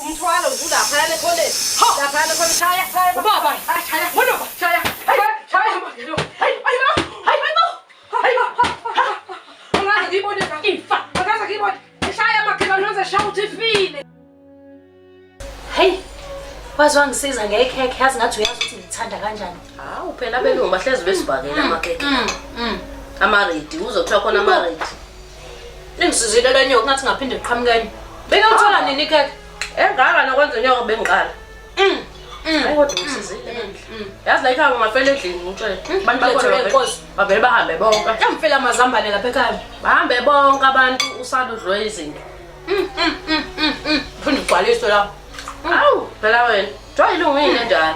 Umthwalo nje ulaphayana ekhoneni. Laphayana ekhoneni. Shaya, shaya. Ubaba. Shaya. Ngoba shaya. Hayi, shaya. Hayi, hayi, hayi, hayi. Angaze ngiyibone Ifa. Angaze ngiyibone. Shaya makhelwane wenze shaya uthi ifile. Hey. Waze wangisiza ngekhekhe yazi ngathi uyazi ukuthi ngithanda kanjani. Hawu phela abelungu bahlezi besibhakela amakhekhe. Amaredi uzothiwa khona amaredi. Ningisizile le nyoka ngathi ngaphinde ngiqhamukeni. Bengiyothola nini ikhekhe? Engaka nokwenza inyoka bengiqala. Hayi kodwa usizile bandla. Yazi la ekhaya ungafela endlini ngitshele. Abantu bakhona Lethele inkosi. bavele bahambe bonke. Yangifela amazambane lapha ekhaya. Bahambe bonke abantu usale udliwe izinto. Phinde ugcwaliswe la. Awu phela wena. Jwayele ungiyini enjalo.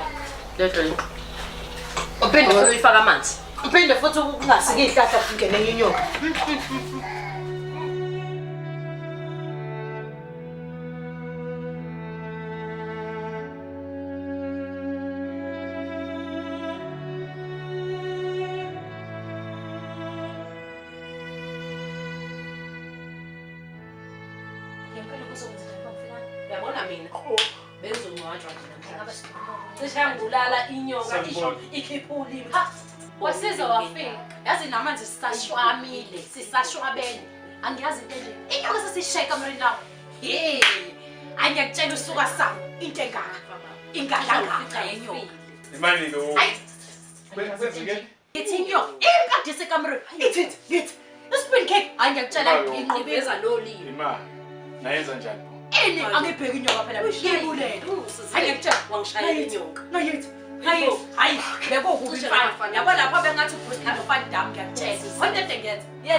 Le drink. Uphinde Ufuna uyifaka amanzi. uphinde futhi kungasiki ihlahla kungene enye inyoka. Uyabona mina bengizongcwatshwa nje namhlanje. Cishe yangibulala inyoka isho ikhipha ulimi. Wasiza wafika. Yazi namanje sisashwamile, sisashwabene. Angiyazi into enje. Inyoka sesishaya ekamereni lakho. Hey, angiyakutshela usuka sa into engaka. Ingadlanga yenyoka. Imani lo. Hayi. Kwenzekeni? Ithi inyoka inkade isekamereni. Ithi ithi. Ispin cake angiyakutshela inqibeza nolimi. Imali. Nayenza njani? Ini angibheki inyoka phela. Ngiyibulele. Angiyakutshela Wangishayela inyoka. Nayithi. Hayi, hayi, bekukubi mfana. Yabo lapha bengathi uBruce Lee noVan Damme ngiyakutshela. Khona into engiyenza. Ye.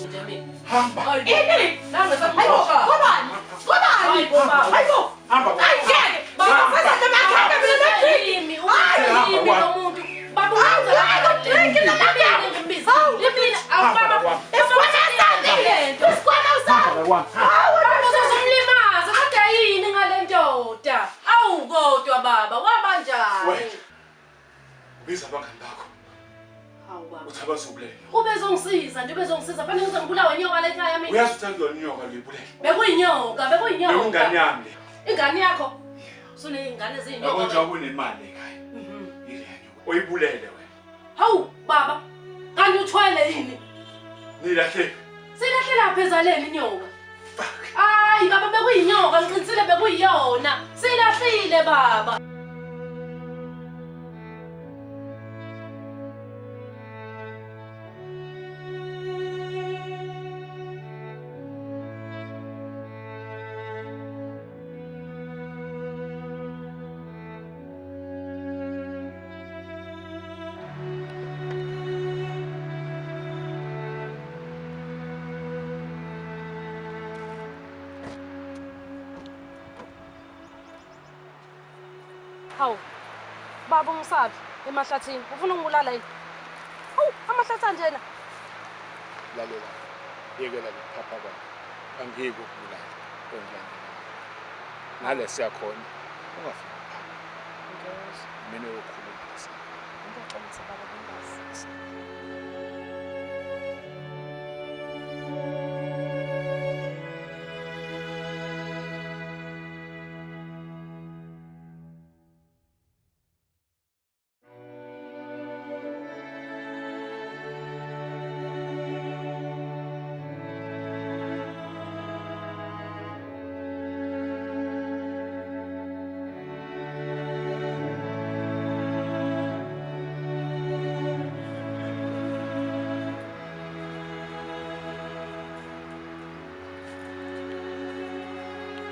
Nje mina. Hamba. Ini! Hayibo. Kobani? Kobani? Hayibo! Hamba. Hayi ngeke! Bafasa namakhanda mina Ulimi, ulimi lomuntu. Baba Hayi, uyenza drink Limina awubaba. Isikhwama sami! Isikhwama sami! Hamba. Baba uzomlimaza kodwa yini ngale ndoda? Awu kodwa baba wabanjani? Wena. Ubiza abangani bakho. Hawu baba. Uthi abazobulela. Ubezongisiza nje ubezongisiza fanele ngize ngibulawe inyoka le ekhaya mina. Uyazi ukuthi akuyona inyoka leyibulele. Bekuyinyoka, bekuyinyoka. Bekungane yami le. Ingane yakho. Usuneyingane Yabo eziyinyoka. njengoba unemali ekhaya. Ile nyoka. Oyibulele wena. Hawu baba, kanti uthwele yini? Nilahle. Silahle lapha ezaleni inyoka. Hayi baba bekuyinyoka, ngiqinisile bekuyiyona. Silahlile baba. Hawu. Baba ungisabi emahlathini. Ufuna ukungibulala yini? Hawu, amahlathi anjena. Lalela. Yekela ukuphapha kwakho. Angikubulala. Ongilandela. Nale siyakhona. Ungafiki phapha. Mina uyokhuluma lesa. Ngiyaxolisa baba bengazi.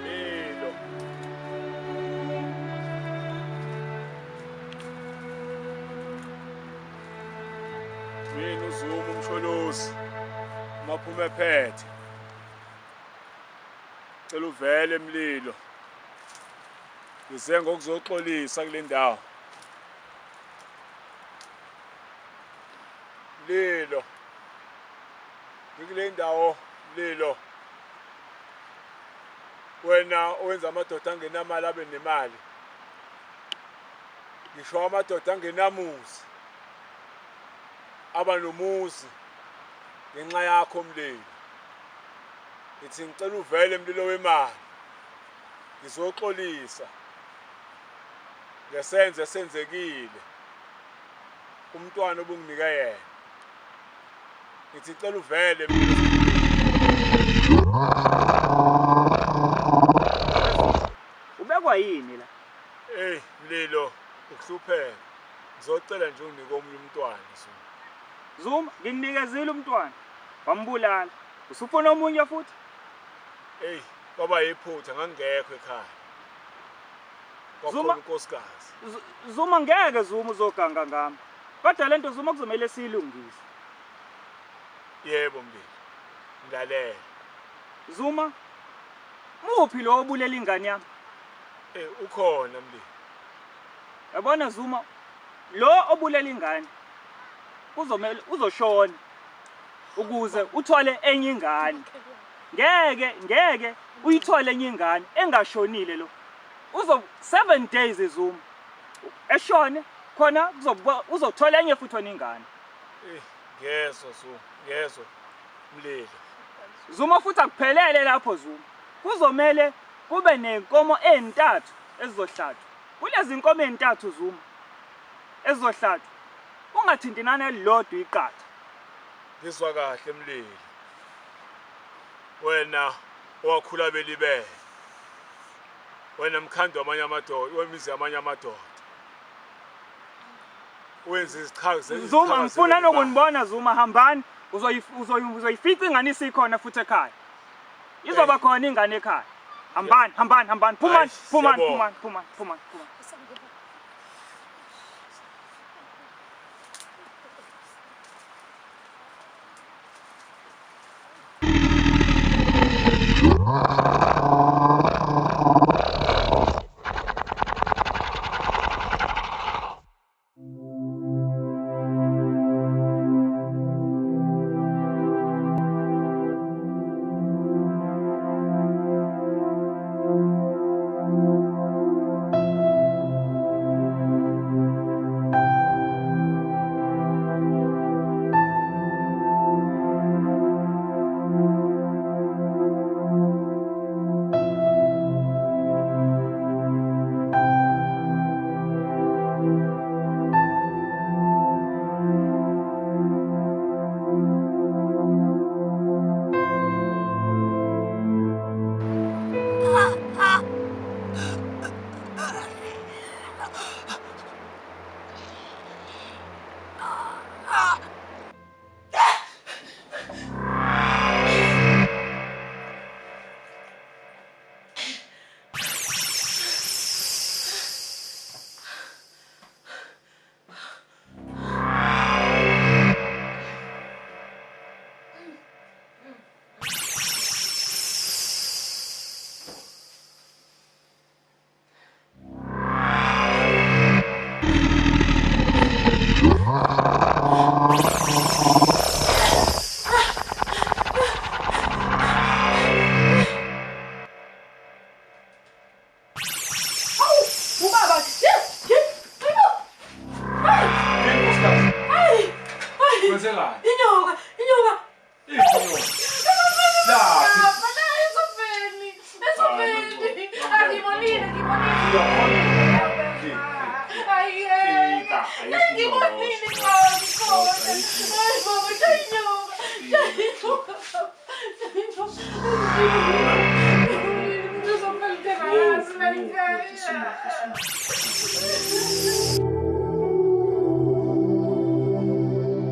Lilo. Mina uZuma umsholozi. Maphume phethe. Cela uvele emlilo. Ngize ngokuzoxolisa kule ndawo. Mlilo. Ngikule ndawo mlilo. Wena owenza amadoda angenamali abe nemali. Ngisho amadoda angenamuzi aba nomuzi ngenxa yakho mlilo. Ngithi ngicela uvele mlilo wemali. Ngizoxolisa ngesenzo esenzekile umntwana obunginike yena. Ngithi cela uvele. Ubekwa yini la? Hey Mlilo, ukuhlupheka. Ngizocela nje unginike omunye umntwana Zuma. Zuma, ngikunikezile umntwana. Wambulala. Usufuna omunye futhi? Hey, kwaba yiphutha ngangekho ekhaya. Zuma unkosikazi. Zuma ngeke Zuma uzoganga ngami. Kodwa lento Zuma kuzomela siyilungise. Yebo Mlilo. Ngilalela. Zuma, muphi lo obulela ingane yami? Ukhona Mlilo. Yabona Zuma, lo obulela ingane kuzomela uzoshona ukuze uthole enye ingane. Ngeke uyithole enye ingane engashonile lo. Uzo 7 days Zuma. Eshone khona uzothola enye futhi wena ingane. Ngezwa Zuma, ngezwa Mlilo. Zuma futhi akuphelele lapho Zuma. Kuzomele kube nenkomo ezintathu ezizohlatshwa. Kulezi inkomo ezintathu Zuma ezizohlatshwa, ungathinti nane elilodwa iqatha. Ngizwa kahle Mlilo. Wena owakhula belibele. Wena mkhando wamanye amadoda, wemizi yamanye amadoda. Wenza izichazo. Zuma ngifuna nokunibona Zuma, hambani. Uzoyifica ingane isikhona futhi ekhaya. Izoba khona ingane ekhaya. Hambani, hambani, hambani. Phumani, phumani, phumani, phumani, phumani, phumani.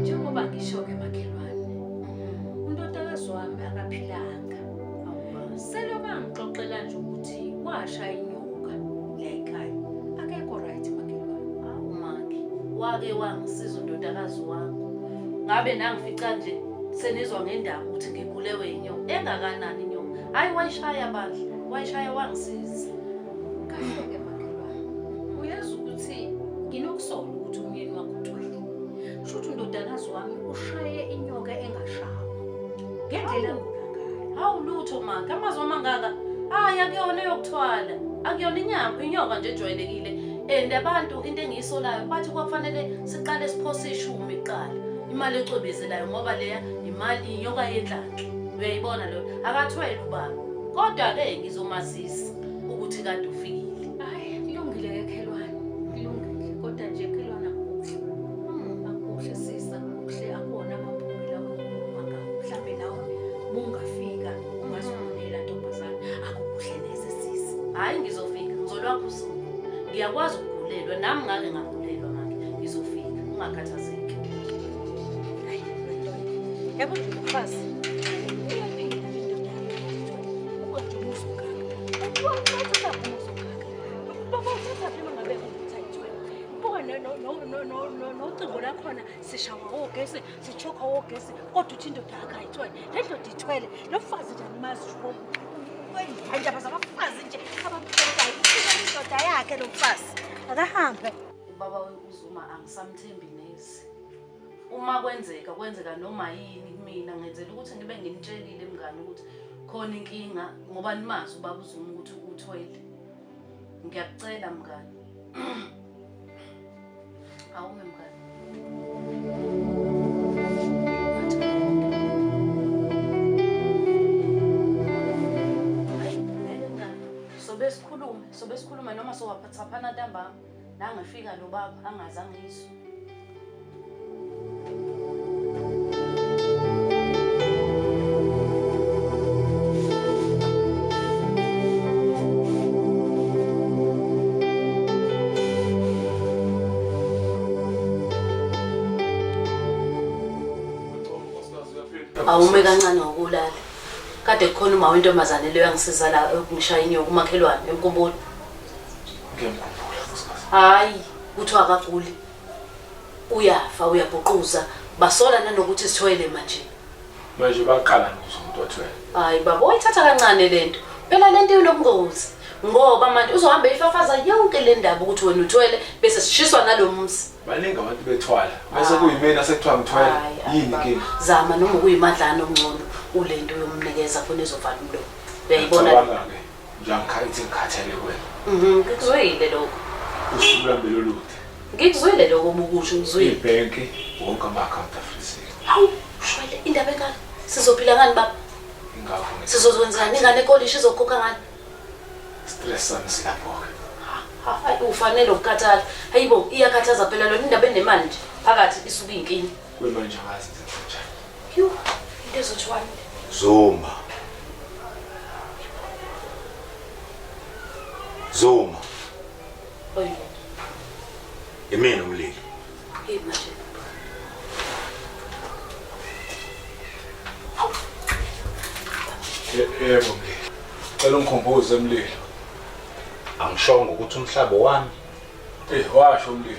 Njengoba ngisho-ke makhelwane, undodakazi wami akaphilanga. Selokhu angixoxela nje ukuthi washaya inyoka la ekhaya. Akekho right makhelwane. Awu makhi, wake wangisiza undodakazi wakho. Ngabe nangifica nje senizwa ngendaba ukuthi ngigulewe inyoka. Engakanani inyoka? Hayi wayishaya bandla, wayishaya wangisiza. Kahle-ke makhelwane. Uyazi ukuthi nginokusola ukuthi umyeni wakho uthwele. Kusho ukuthi undodakazi wami ushaye inyoka engashawa. Ngendlela anguka ngayo. Hawu lutho makhi, amazwi amangaka. Hayi akuyona eyokuthwala. Akuyona inyama, inyoka nje ejwayelekile. And abantu into engiyisolayo bathi kwakufanele siqale siphose ishumi kuqala. Imali ecwebezelayo ngoba leya imali inyoka yenhlanhla. Uyayibona leyo? Akathwele ubaba. Kodwa-ke ngizomazisa ukuthi kade ufikile. Hayi, kulungile ke Khelwane. Kulungile kodwa nje Khelwane akuhle. Akuhle sisa, akuhle akuwona amaphumela okukhuluma ngakho. Mhlambe nawe bungafika ungazibonela ntombazane. Akukuhle neze sisi. Hayi ngizofika, ngizolwakho usuku. Ngiyakwazi ukugulelwa nami ngake ngagulelwa manje. Ngizofika, ungakhathazeki. Hayi, yabo nje mfazi. Uyaphila indoda yakho. Kodwa umuzi ungaka. Nocingo lakhona sishawa ogesi sichokha ogesi kodwa uthi indoda yakho ayithwele le ndoda ithwele lo mfazi nje animazi indaba zabafazi nje abamthandayo ufika indoda yakhe lo mfazi akahambe. Ubaba uZuma angisamthembi neze. Uma kwenzeka kwenzeka noma yini kumina ngenzela ukuthi ngibe nginitshelile mngani ukuthi khona inkinga ngoba nimazi ubaba uZuma ukuthi uthwele. Ngiyakucela mngani. Awume mngani. Hayi, ngeke mngani. Sobe sikhulume noma sowaphathaphana ntambama. La ngifika lo baba angazange izwe. Awume kancane ngokulala. Kade kukhona uma wentombazane leyo yangisiza la ukungishaya inyoka umakhelwane emkhumbula. Ngiyamkhumbula nkosikazi. Hayi, kuthiwa akaguli. Uyafa, uyabhuquza. Basola nanokuthi sithwele manje. Manje baqala ngizwa umuntu othwele. Hayi baba, oyithatha kancane lento. Phela lento inobungozi. Ngoba manje uzohamba efafaza yonke le ndaba ukuthi wena uthwele bese sishiswa nalomuzi. Baningi abantu bethwala. Bese kuyimina sekuthiwa ngithwele. Yini inkinga? Zama noma kuyimadlana okungcono ulento uyomnikeza khona ezovala umlomo. Uyayibona? Ngicabanga-ke nje angikhathi ngikhathele kuwena. Ngikuzwile lokho. Usuku lwami belulude. Ngikuzwile lokho obukusho, ngizwile. Ibhenki wonke ama-akhawunti afrizile. Hawu, shwele indaba engaka. Sizophila ngani baba? Ingakho ngithi Sizokwenzani ingane ekolishi izokhokha ngani? stress sami silapho-ke. Hayi ufanele ukukhathala. Hayibo, iyakhathaza phela lona indaba enemali nje. Phakathi isuke inkinga. Kuyimanje angazi ngenze njani. Yho, into ezothiwani? Zuma. Zuma. Oyi. Imina umlilo. Hey manje. Yebo mlilo. Cela ungikhumbuze mlilo. Angishongo ukuthi umhlaba wami. Washo mlilo.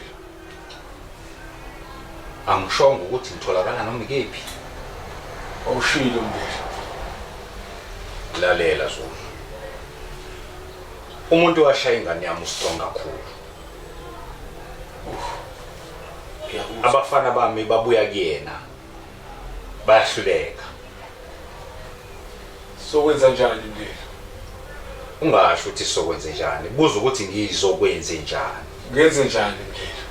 Angishongo ukuthi ngitholakala noma ikephi. Awushilo mlilo. Lalela Zuma. Umuntu washaya ingane yami ustrong kakhulu. Abafana bami babuya kuyena. Bayahluleka. Sokwenza njani mlilo? Ungasho ukuthi sokwenze njani. Buza ukuthi ngizokwenze njani. Ngenze njani mlilo?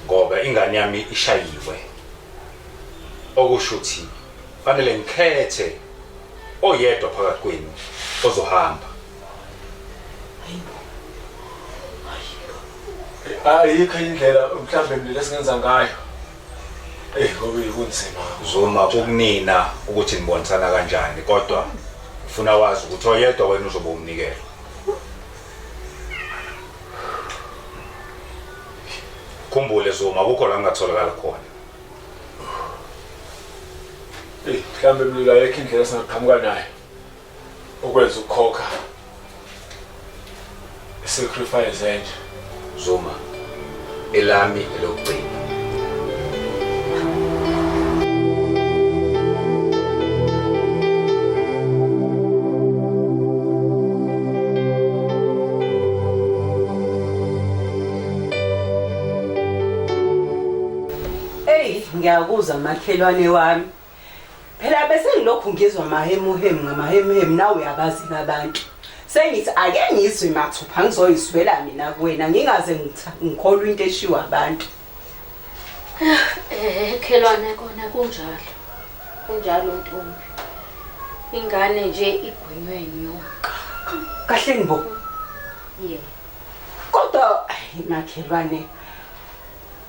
Ngoba ingane yami ishayiwe. Okusho ukuthi fanele ngikhethe oyedwa phakathi kwenu ozohamba. Ayikho indlela mhlambe mlilo esingenza ngayo. Ngoba kunzima. Zuma kukunina ukuthi nibonisana kanjani kodwa ufuna wazi ukuthi oyedwa wena uzobe umnikelo. Khumbule Zuma akukho la ngingatholakala khona. Mhlambe mlilo ayikho indlela esingaqhamuka nayo ukwenza ukukhokha sacrifice enje. Zuma elami elokugcina. Hey, ngiyakuzwa makhelwane wami. Phela bese ngilokhu ngizwa mahemuhemu ngamahemuhemu nawe uyabazi abantu. Sengithi ake ngizwe mathupha ngizoyizwela mina kuwena ngingaze ngikholwe into eshiwa abantu. Khelwane kona kunjalo. Kunjalo ntombi. Ingane nje igwinywe inyoka. Kahle ngibo. Yebo. Kodwa ayi makhelwane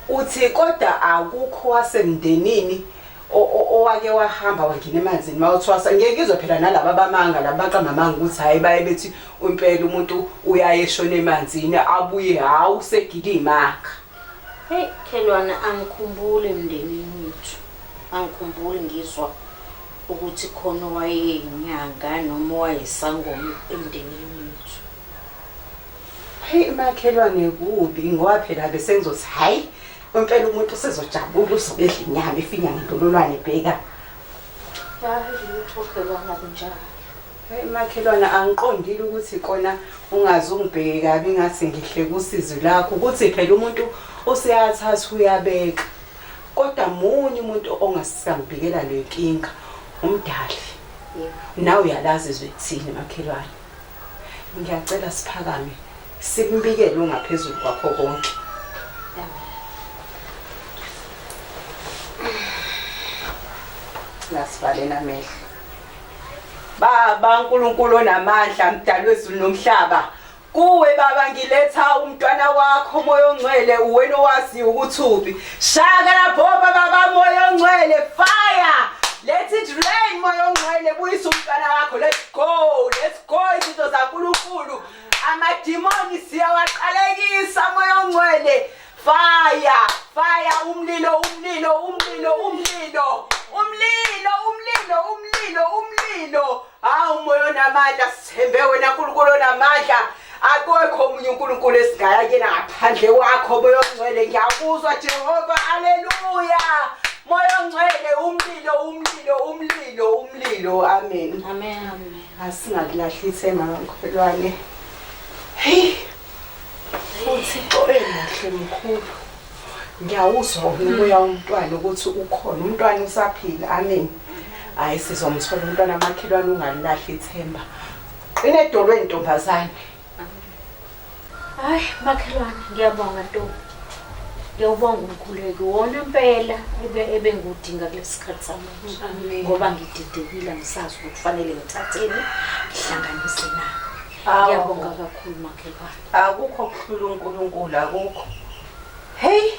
uthi kodwa akukho wasemndenini owake wahamba wangena emanzini mawuthwasa ngeke ngizwe phela nalaba bamanga laba baqamba amanga ukuthi hayi baye bethi impela umuntu uyaye eshona emanzini abuye hawu segila imakha. Hey Khelwane angikhumbuli emndenini wethu. Angikhumbuli ngizwa ukuthi khona owayeyinyanga noma owayesangoma emndenini wethu. Hey makhelwane kubi ngoba phela bese ngizothi hayi impela umuntu usezojabula uzobe edla inyama ifinya ngendololwane bheka. Hayi lutho khelwane akunjalo. Hey makhelwane angiqondile ukuthi kona ungaze ungibheke kabi ngathi ngihle kusizi lakho ukuthi phela umuntu useyathatha uyabeka. Kodwa munye umuntu ongasambikela le nkinga umdali. Nawe uyalazi izwe kuthini makhelwane. Ngiyacela siphakame sikumbikele ungaphezulu kwakho konke. Nasivaleni amehlo. Baba uNkulunkulu onamandla mdali wezulu nomhlaba. Kuwe baba ngiletha umntwana wakho moya ongcwele uwena owaziyo ukuthi uphi. Shaka lapho baba moya ongcwele fire. Let it rain moya ongcwele buyisa umntwana wakho let's go let's go izinto zaNkulunkulu. Amadimoni siyawaqalekisa moya ongcwele. Fire fire umlilo umlilo umlilo umlilo umlilo umlilo umlilo umlilo hawu moya onamandla sithembe wena nkulunkulu onamandla akekho omunye unkulunkulu esingaya kuyena ngaphandle kwakho moya ongcwele ngiyakuzwa jehova aleluya moya ongcwele umlilo umlilo umlilo umlilo amen Amen amen. asingakulahli ithemba makholwane heyi uthixo emuhle mkhulu ngiyawuzwa umoya womntwana ukuthi ukhona umntwana usaphila amen hayi sizomthola umntwana makhelwane ungalilahli ithemba qina edolweni ntombazane Hayi makhelwane ngiyabonga ntombi. Ngiyawubonga umkhuleko wona impela ebe ebengudinga kulesi sikhathi samanje. Ngoba ngididekile angisazi ukuthi kufanele ngithatheni ngihlanganise na. Ngiyabonga kakhulu makhelwane. Akukho kuhlula uNkulunkulu akukho. Hey,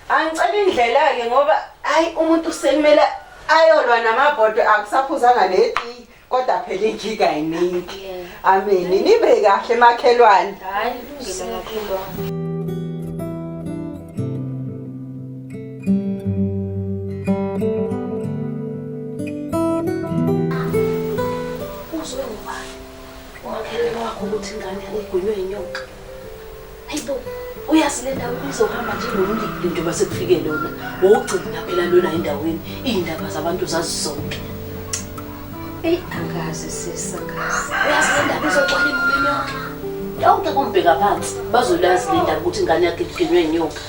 angicela indlela-ke ngoba hayi umuntu usemele ayolwa namabhodwe akusaphuzanga neti kodwa phela inkinga yiningi. Amen. Nibe kahle makhelwane. Hayi lungile makhelwane. Uzwe ngubani? Umakhelwane wakho ukuthi ingane igwinywe inyoka. Hayibo, uyazi le ndawo izohamba nje nomlilo njengoba sekufike lona. Wogcina phela lona endaweni, iy'ndaba zabantu zazi zonke. Eyi angazi sisi angazi. Uyazi le ndaba izogcwala emumeni yonke. Yonke kumbheka phansi bazolazi le ndaba ukuthi ingane yakhe iginywe inyoka.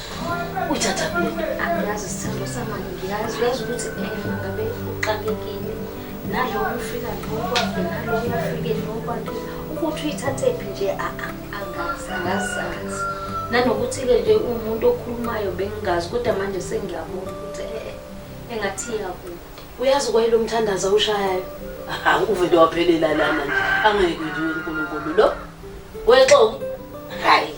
Uyithatha kule nto. Angiyazi sithando sami angiyazi uyazi ukuthi ngabe uxakekile nalo ufika nokwakhe nalo uyafike nokwakhe ukuthi uyithathephi nje angazi angazi angazi nanokuthi-ke nje uwumuntu okhulumayo bengingazi kodwa manje sengiyabona ukuthi engathi iyakude. Uyazi kwayilo mthandazo awushayayo uvele waphelela lana nje angeke nje uNkulunkulu lo wexoki. Hayi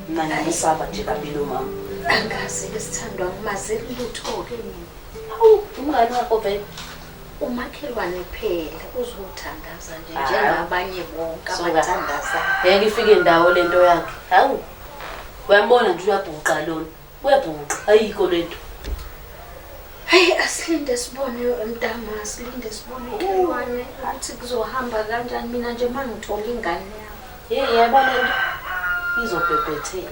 mina ngiyamsaba nje kabi lo mama. Angazi-ke sithandwa ngimazeli lutho-ke mina. Hawu umngane wakho vele. Umakhelwane phela uzothandaza nje njengabanye bonke abathandazayo. Ngeke ifike ndawo lento yakhe. Hawu uyambona nje uyabhuqa lona. Uyabhuqa ayikho lento. Hayi asilinde sibone mntama asilinde sibone khelwane ukuthi kuzohamba kanjani mina nje uma ngithola ingane yami. Hey yabo lento izobhebhetheka.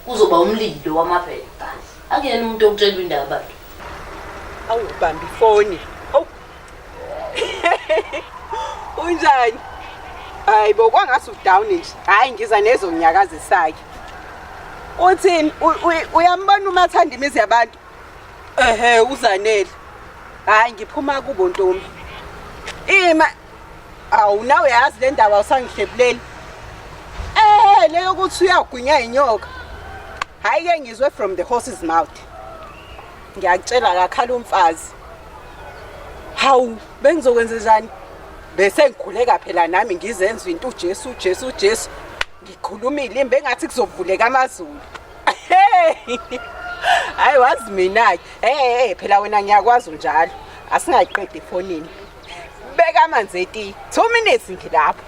Kuzoba umlilo wamaphepha. Akuyena umuntu okutshela indaba abantu. Awu bamba ifoni. Awu. Unjani? Hayi bo kwangathi udown nje. Hayi ngiza nezonyakazisake. Uthini uyambona umathanda imizi yabantu? Ehhe uzanele. Hayi ngiphuma kubo ntombi. Ima awu nawe yazi le ndaba awusangihlephuleli. Leyo ukuthi uyagwinya inyoka. Hayi ke ngizwe from the horse's mouth. Ngiyakutshela kakhala umfazi. Hawu bengizokwenza njani? Bese ngikhuleka phela nami ngizenza into uJesu uJesu uJesu. Ngikhulumile imbe engathi kuzovuleka amazulu. Hayi wazi mina ke. Hey hey phela wena ngiyakwazi unjalo. Asingayiqedi efonini. Beka amanzi eti. 2 minutes ngilapho.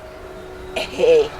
Ehe.